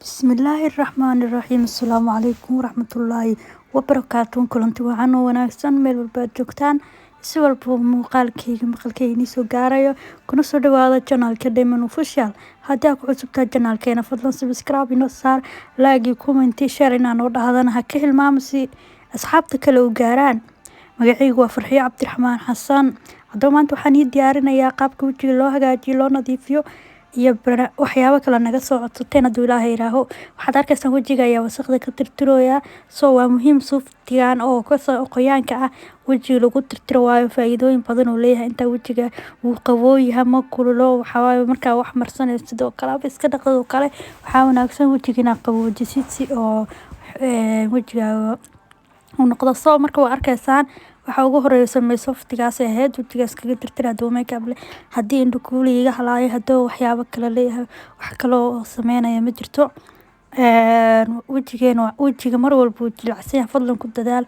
Bismillaahi Raxmaani Raxiim. Asalaamu calaykum waraxmatullaahi wabarakaatuh. Kulanti wacan oo wanaagsan meel walba aad joogtaan, si walba muuqaalkayga maqalkayga inii soo gaarayo, kuna soo dhawaada channelka Diamond Official. Haddii aad ku cusubtahay channelkeena, fadlan subscribe inoo saar, like iyo comment, share inaa noo dhahdana ha ka hilmaamo si asxaabta kale u gaaraan. Magacaygu waa Farxiyo Cabdiraxmaan Xasan. Haddaba maanta waxaan ii diyaarinayaa qaabka wejiga loo hagaajiyo, loo nadiifiyo iyo waxyaabo kale naga soo codsateen. Hadduu Ilaahay yiraaho, waxaad arkaysaan wejiga ayaa wasaqda ka tirtirooya. Soo waa muhiim suuftigan oo kasoo qoyaanka ah wejiga lagu tirtiro, waayo faa'iidooyin badan uu leeyahay. Intaa wejiga wuu qabooyahay, ma kululo. Waxaa waaye markaa wax marsanayso sidoo kale aba iska dhaqdoo kale, waxaa wanaagsan wejiga inaad qaboojisid si oo wejigaaga uu noqdo. Soo marka waa arkaysaan, waxa ugu horeeya sameey softigaas ahayd, wejigaas kaga tirtira. Hadduu makeup leh, haddii indho kuuli iga halaayo, hadduu waxyaabo kale leeyahay, wax kaloo sameynaya ma jirto. Wejigeena, wejiga mar walba wuu jilicsan yahay. Fadlan ku dadaal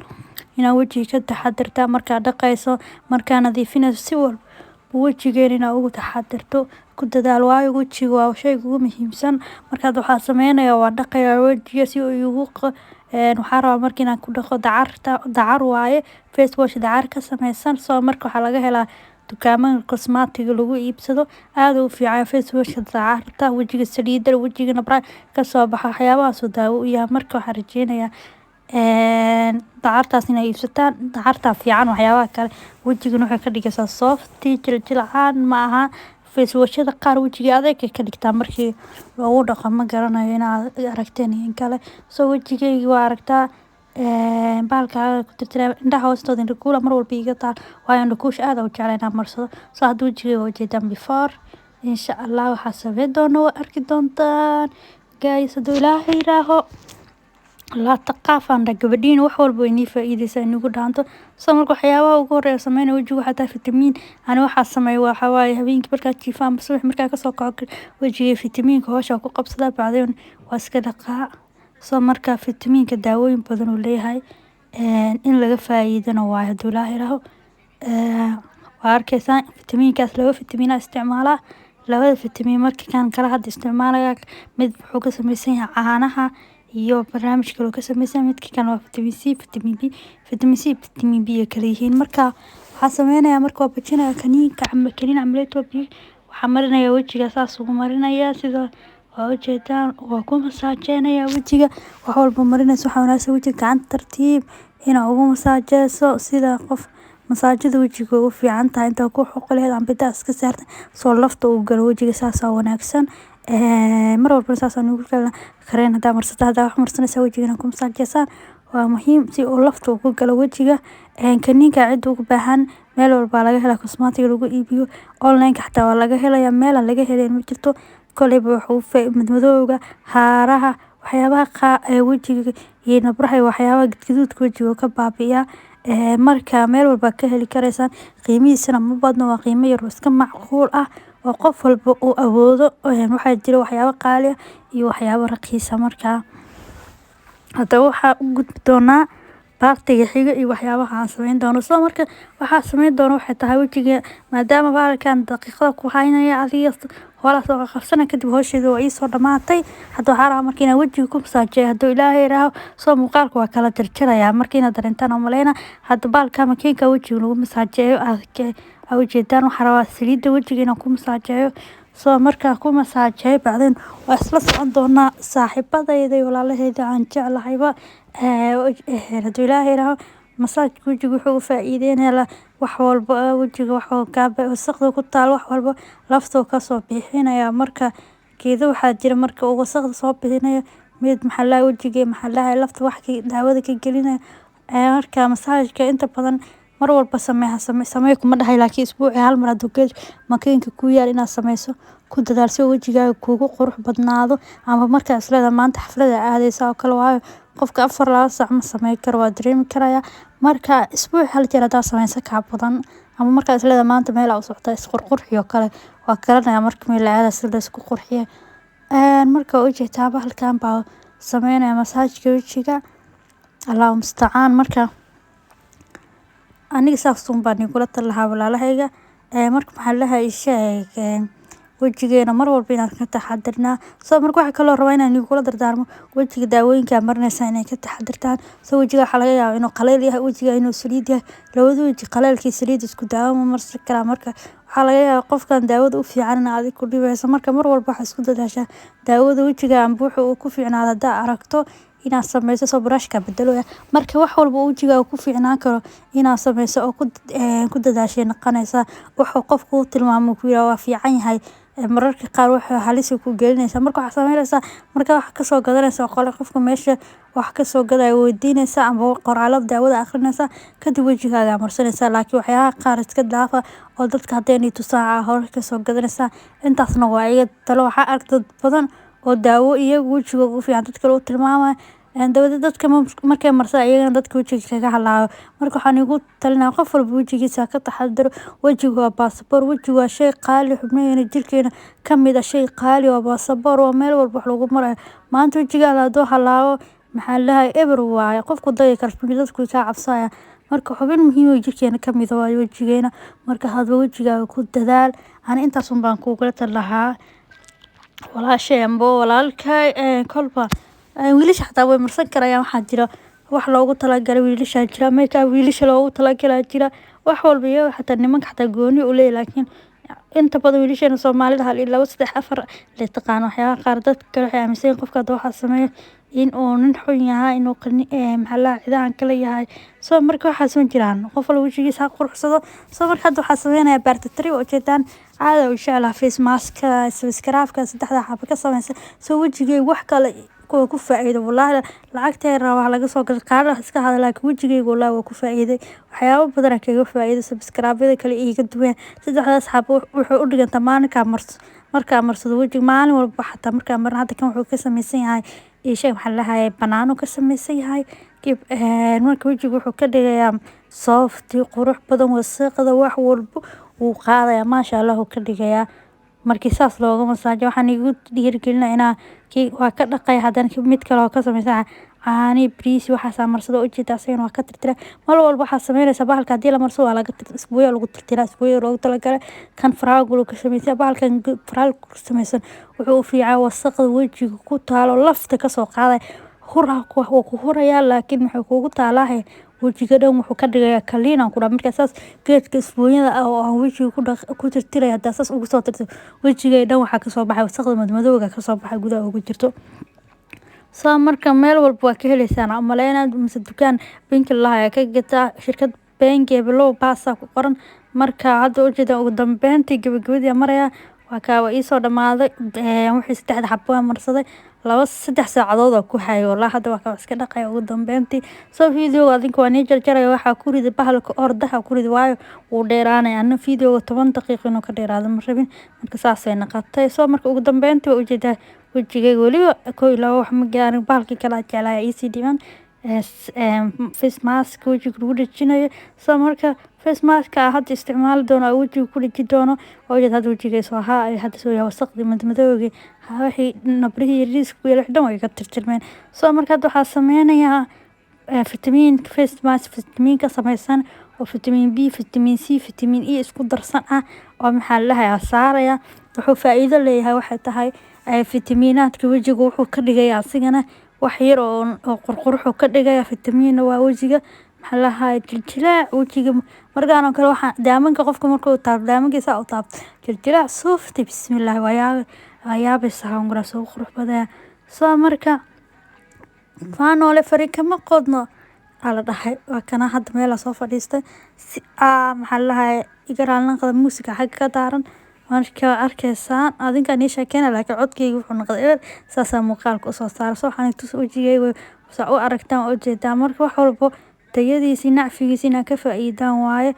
inaad wejiga ka taxadirtaa markaad dhaqayso, markaa nadiifinayso, si walba wejigeena inaad ugu taxadirto ku dadaal, waayo wejiga waa shayga ugu muhiimsan. Markaad waxaa sameynaya waa dhaqaya wejiga si uu igu waxaa rabaa marka inaan ku dhaqo dacarta. Dacar waaye, face wash dacar ka sameysan. Soo marka waxaa laga helaa dukaamada cosmetic lagu iibsado. Aad u fiican face wash dacarta, wejiga saliidda, wejiga nabra kasoo baxa, waxyaabahaas oo daawo u yahay. Marka waxaan rajeynayaa dacartaas inay iibsataan. Dacarta fiican, waxyaabaha kale wejigana waxay ka dhigaysaa soft, jiljilcaan ma aha. Face washada qaar wejiga adeeg ay ka dhigtaa markii loogu dhaqo. Ma garanayo inaad aragteen iyo in kale. Soo wejigayga waa aragtaa, bahalka ku tirtira indhaha hoostooda. Indho kuula mar walba iga taal, waayo indho kuusha aad u jeclaa inaan marsado. Soo hadda wejigayga waa ujeedaan before. Insha Allah waxaa sameyn doono waa arki doontaan, guys, hadduu Ilaahay yiraaho. Laa taqaafaan dha gabadhiin, wax walba way nii faa'iideysaa inagu dhaanto. Soo marka waxyaabaha ugu horeeya sameynaya wejiga waxaa tahay fitamiin. Ani waxaa sameeya waxaa waaye habeenkii markaad jiifo ama subax markaa kasoo kaco, wejiga fitamiinka howsha ku qabsadaa, bacdeen waa iska dhaqaa. Soo marka fitamiinka daawooyin badan uu leeyahay, in laga faa'iidana waayo, hadduu Ilaahay yiraaho. Waa arkaysaan fitamiinkaas, laba fitamiin aa isticmaalaa. Labada fitamiin marka kan kala hadda isticmaalaya, mid wuxuu ka sameysan yahay caanaha iyo barnaamij kale oo ka sameysan, midka kale waa vitamin C, vitamin B, vitamin C, vitamin B ay kala yihiin. Marka waxaa sameynayaa marka waa bajinaya kaniinka, kaniin camaleeto biyo waxaa marinaya wejiga, saas ugu marinaya sida waa ujeedaan. Waa ku masaajeynaya wejiga. Wax walba marinayso, waxaa wanaagsan wejiga gacanta tartiib inaa ugu masaajeyso, sida qof masaajada wejiga ugu fiican tahay intaa ku xoqi lahayd amba intaa iska saarta soo lafta uu galo wejiga, saasaa wanaagsan. Mar walba saas aan ugu kala kareen. Hadaa marsato, hadaa wax marsanaysa, wejigana ku masaajeysaan waa muhiim si uu lafta ugu galo wejiga. Kaniinka cid ugu baahan meel walba laga helaa, cosmetic lagu iibiyo, online xataa waa laga helayaa, meel aan laga helayn ma jirto. Koleyba wuxuu madmadowga, haaraha, waxyaabaha qaa ee wejiga iyo nabraha iyo waxyaabaha gadgaduudka wejiga ka baabi'iyaa. Marka meel walba ka heli kareysaan, qiimihiisana ma badno, waa qiimo yar oo iska macquul ah oo qof walba uu awoodo. Waxaa jira waxyaabo qaali ah iyo waxyaabo raqiis ah. Markaa haddaba waxaa u gudbi doonaa part-iga xiga iyo waxyaabaha aan sameyn doono. Soo marka waxaa sameyn doono waxay tahay wejiga, maadaama bahalkan daqiiqada ku haynaya, adiga hoolaa soo qabsana, kadib howsheeda waa iisoo dhamaatay. Hadda waxaa rabaa marka inaan wejiga ku masaajeeyo, hadduu Ilaahay yiraaho. Soo muuqaalka waa kala jarjarayaa marka inaad dareentaan oo maleyna. Hadda bahalka makiinka wejiga lagu masaajeeyo aa ujeedaan, waxaa rabaa saliidda wejiga inaan ku masaajeeyo. Soo markaa ku masaajeeyo bacdeen waa isla socon doonaa, saaxiibadayda iyo walaalahayda aan jeclahayba. Hadduu Ilaahay yiraaho, masaajka wejiga wuxuu u faa'iideynayaa wax walba wejiga, wax kaa wasaqda ku taal, wax walba lafta kasoo bixinaya. Marka geedo waxaa jira marka uu wasaqda soo bixinayo, mid maxaa la wejiga, maxaa la lafta wax daawada ka gelinaya. Marka masaajka inta badan mar walba samee, samee kuma dhahay, laakiin isbuuci hal mar hadduu geed makiinka ku yaal inaad sameyso ku dadaal si wejigaaga kuugu qurux badnaado. Ama markaa isleedahay maanta xaflada aadeysa oo kale, waayo qofka 4 2 saac ma sameyn karo, waa dareemi karaya. Marka isbuuci hal jeer hadaa sameyso kaa badan, ama markaa isleedahay maanta meel aa u socota, isqurqurxi oo kale, waa garanaya marka meel la aadayo sida la isku qurxiyo. Marka ujeedaa bahalkan baa sameynaya masaajka wejiga, Allahu mustacaan. Marka aniga saas uun baan igula talin lahaa, walaalahayga. Marka maxaa la dhahay, sheeg. Wejigeena mar walba inaan ka taxadirnaa. So marka waxaa kaloo rabaa inaan idin kula dardaarmo, wejiga daawooyinka marinaysa inay ka taxadirtaan. So wejiga waxaa laga yaabaa inuu qaleel yahay, wejiga inuu saliid yahay. Labada weji qaleelkii saliid isku daawo ma marsan karaa. Marka waxaa laga yaabaa qofkan daawada u fiican in adig ku dhibayso. Marka mar walba waxaa isku dadaashaa daawada wejiga amba wuxuu uu ku fiicnaado haddaa aragto inaad sameyso. Soo brushka bedelo. Marka wax walba wejiga ku fiicnaan karo inaad sameyso oo ku dadaashay noqonaysa. Wuxuu qofku u tilmaamo ku yiraahdo waa fiican yahay, mararka qaar wuxuu halis ku gelinaysa. Marka waxaa sameynaysaa, marka wax kasoo gadanaysa qole, qofka meesha wax kasoo gadaya weydiinaysa amba qoraalada daawada akhrinaysa, kadib wejigaaga marsanaysa. Laakiin waxyaabaha qaar iska daafa oo dadka hadday tusaan hore kasoo gadanaysa. Intaasna waa iga talo. Waxaa arag dad badan oo daawo iyagu wejigooda u fiican dad kale u tilmaamaya, dabadeed dadka markay marsadaan iyagana dadka wejiga kaga halaayo. Marka waxaan igu talinayaa qof walba wejigiisa ka taxadaro. Wejigu waa baasaboor, wejigu waa shay qaali, xubnaheena jirkeena ka mid ah, shay qaali waa baasaboor, waa meel walba wax lagu marayo. Maanta wejigaada hadduu halaabo, maxaa la dhahay, eber waaye, qofku dayi karo, dadku kaa cabsaya. Marka xubin muhiim oo jirkeena ka mid ah waaye wejigeena. Marka hadba wejigaaga ku dadaal. Ani intaas un baan kugula talin lahaa, walaashay amba walaalkay. Kolba wiilasha xataa way marsan karayaan. Waxaa jira wax loogu talagalay wiilasha jira, makeup wiilasha loogu talagalay jira, wax walba iyaga xataa nimanka xataa gooni u leeyahay. Laakiin inta badan wiilasheena Soomaalida hal iyo labo, saddex, afar la taqaano. Waxyaabaha qaar dadka kale waxay aaminsan yihiin qofka hadda waxaa sameeyo in uu nin xun yahay, inuu maxaa la cidahan kale yahay. So marka waxaas ma jiraan, qof walba wejigiisa ha quruxsado. So marka hadda waxaa sameynayaa part three, waa ujeedaan caada u jeclaha face mask-ka, subscribe-ka saddexda xabo ka sameysan. So wejigeyga wax kale kuwa ku faa'iido, wallaahi lacagteena wax laga soo galay qaar iska hada, laakiin wejigeyga wallaahi waa ku faa'iiday, waxyaabo badan aan kaga faa'iiday. Subscribe-yada kale iiga duwan saddexdaas xabo wuxuu u dhigantaa maalinkaa marso, markaa marsado wejiga maalin walba xataa markaa marin. Hadda kan wuxuu ka sameysan yahay, ii sheeg, maxaa la dhahaye, banaano ka sameysan yahay. Marka wejiga wuxuu ka dhigayaa soft, qurux badan, wasaqda wax walbo wuu qaadayaa, maasha Allah uu ka dhigayaa. Markii saas looga masaajo, waxaan igu dhiirigelinaa inaa kii waa ka dhaqay. Haddana mid kale oo ka sameysan caani bariis waxaasaa marsado, ujeeda, asagana waa ka tirtira. Mar walba waxaa sameynaysaa bahalka haddii la marsado waa laga isbuuyo lagu tirtiraa, isbuuyo loogu talagalay. Kan faraagul ka sameysan, bahalkan faraagul ka sameysan wuxuu u fiican wasaqda wejiga ku taalo lafta kasoo qaaday, hur wuu ku hurayaa, laakiin muxuu kugu taalaahay wejiga dhan wuxuu ka dhigayaa clean aan ku dhaha. Markaa saas geedka isbuunyada ah oo aan wejiga ku dhaq ku tirtiraya, haddaa saas ugu soo tirtiro wejigay dhan waxaa kasoo baxay wasaqda madmadowga kasoo baxay gudaha ugu jirto. So marka meel walba waa ka heleysaan umaleynaa, mise dukaan Binki lahaa ka gataa, shirkad Benki below baasa ku qoran. Marka hadda ujeeda ugu dambeyntii gabagabadii maraya, waa kaa, waa iisoo dhamaaday. Wixii saddexda xabo waa marsaday, 2-3 saacadood oo ku hayay wallahi. Hadda waa kaa iska dhaqaya ugu dambeyntii. So videoga adinka waa nii jarjaraya, waxaa ku ridi bahalka ordaha ku ridi, waayo wuu dheeraanaya. Ana videoga 10 daqiiqo inuu ka dheeraado ma rabin. Marka saasay noqotay. So marka ugu dambeyntii waa ujeedaa wejigayga weliba kow iyo labo wax ma gaarin. Bahalkii kale aan jeclaaya iisii dhiman, face mask wejiga lagu dhejinayo. So marka face mask-ka hadda isticmaali doono oo wejiga ku dheji doono, waa ujeeda hadda wejigay soo haa ay hadda soo yahay wasaqdii madmadowgii, wixii nabrihii yariiska ku yaala dhan way ka tirtirmeen. So marka hadda waxaa sameynayaa vitamin face mask, vitamin ka sameysan oo vitamin B, vitamin C, vitamin E isku darsan ah oo maxaa la dhahayaa saaraya. Wuxuu faa'iido leeyahay waxay tahay fitamiinaadka wejiga wuxuu ka dhigayaa asigana wax yar oo qurqurux ka dhigaya. Fitamiin waa wejiga, maxaa la dhahayaa, jiljilaac wejiga markaan oo kale. Waxaa daamanka qofka markuu taabto, daamankiisa u taabto, jiljilaac suufti, bismillaah, waa yaab, waa yaabaysaa hungura soo qurux badaya. So marka faanoole fari kama qodno aa la dhahay. Waa kana hadda meel soo fadhiistay si aa maxaa la dhahayaa, iga raalin qada muusiga xagga ka daaran. Marka arkaysaan adinkaan ii sheekeyna, laakiin codkayga wuxuu noqday eber. Saasaa muuqaalka usoo saaray. So waxaan tus wejigayga saa u aragtaan oo ujeedaan. Marka wax walbo tayadiisi nacfigiisa inaad ka faa'iidaan waaye,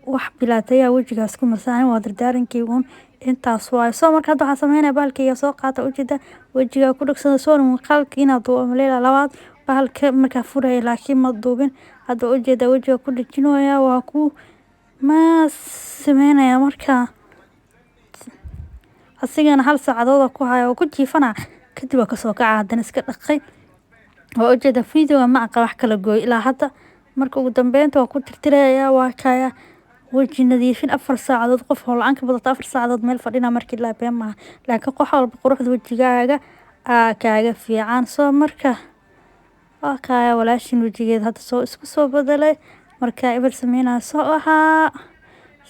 wax bilaa tayaa wejigaas ku marsaan waa dardaarankeyga uun intaas waaye. So marka hadda waxaan sameynaya bahalkayga soo qaata, ujeeda, wejiga ku dhagsada. Soo muuqaalka inaad duubo maleela labaad bahalka markaa furaya, laakiin ma duubin. Hadda ujeeda wejiga ku dhajinooya, waa ku ma sameynaya. Marka asigana hal saacadood ku haya oo ku jiifana, kadib waa kasoo kaca, haddana iska dhaqay. Waa ujeeda videoga ma aqa wax kala gooy ilaa hadda. Marka ugu dambeynta waa ku tirtiraya, waa kaya. Weji nadiifin 4 saacadood, qof howl la-aan ka badato 4 saacadood meel fadhina markii la been maaha, laakiin qof walba quruxda wejigaaga aa kaaga fiican. Soo marka waa kaya walaashin, wejigeeda hadda soo isku soo bedelay markaa eber sameynaya soo ahaa.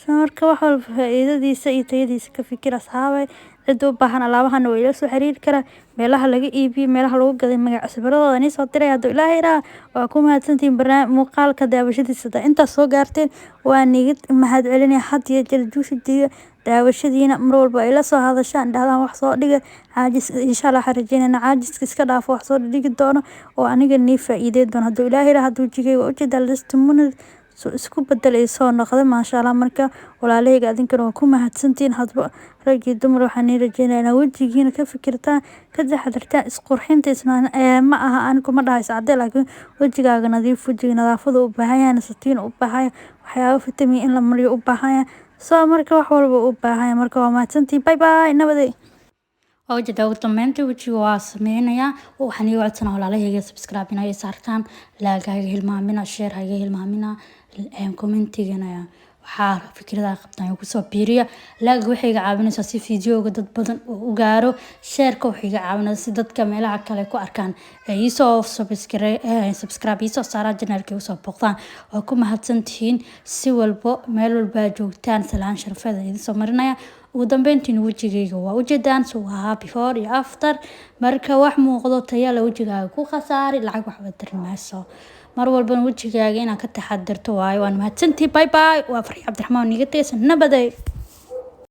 Soo marka wax walba faa'iidadiisa iyo tayadiisa ka fikir, asxaabay. Cid u baahan alaabahana way ila soo xiriiri karaa. Meelaha laga iibiyo, meelaha lagu gaday, magac sawiradooda nii soo diray hadduu Ilaahay yiraaho. Waa ku mahadsantihiin barnaamij muuqaalka daawashadiisa. Hadaa intaas soo gaarteen, waa niga mahad celinaya had iyo jeer juushadiina daawashadiina. Mar walba ay la soo hadashaan, dhahdaan wax soo dhiga, caajis insha Allah waxaan rajeynayna caajiska iska dhaafo, wax soo dhigi doono oo aniga nii faa'iideyn doono hadduu Ilaahay yiraaho. Hadda wejigayga waa ujeedaa, last minute soo isku bedelay, soo noqday, maasha Allah. Marka walaalahayga, adinkana waa ku mahadsantihiin. Hadba rag iyo dumar, waxaan nii rajeynayaa inaad wejigiina ka fikirtaan, ka taxadartaan isqurxinta. Isna ma aha, anigu ma dhahay iscadee, laakiin wejigaaga nadiif. Wejiga nadaafada u baahan yahay, nasatiin u baahan yahay, waxyaabo fitamiin in la mariyo u baahan yahay. Soo marka wax walba u baahan yahay. Marka waa mahadsantihiin, bye bye, nabaday. Waa ujeedaa, ugu dambeyntii wejiga waa sameynayaa. Waxaan iiga codsanaa walaalahayga subscribe inay saartaan, like haga hilmaamina, share haga hilmaamina, commentigana waxaa fikradaha qabtaan kusoo biiriya. Like waxay iga caawinaysaa si videoga dad badan uu u gaaro. Shareka waxay iga caawinaysaa si dadka meelaha kale ku arkaan ay iisoo subscribe iisoo saaraan, channelka usoo booqdaan. Waa ku mahadsantihiin si walbo, meel walba joogtaan. Salaan sharafeed idin soo marinaya. Ugu dambeyntiin wejigayga waa ujeedaan, so waa before iyo after. Marka wax muuqdo tayala wejigaaga ku khasaari, lacag waxba tari mayso. Mar walbana wejigaaga inaad ka taxadirto waayo. Waan mahadsantihi, bye bye. Waa Farxi Cabdiraxmaan, niga tegaysa, nabaday.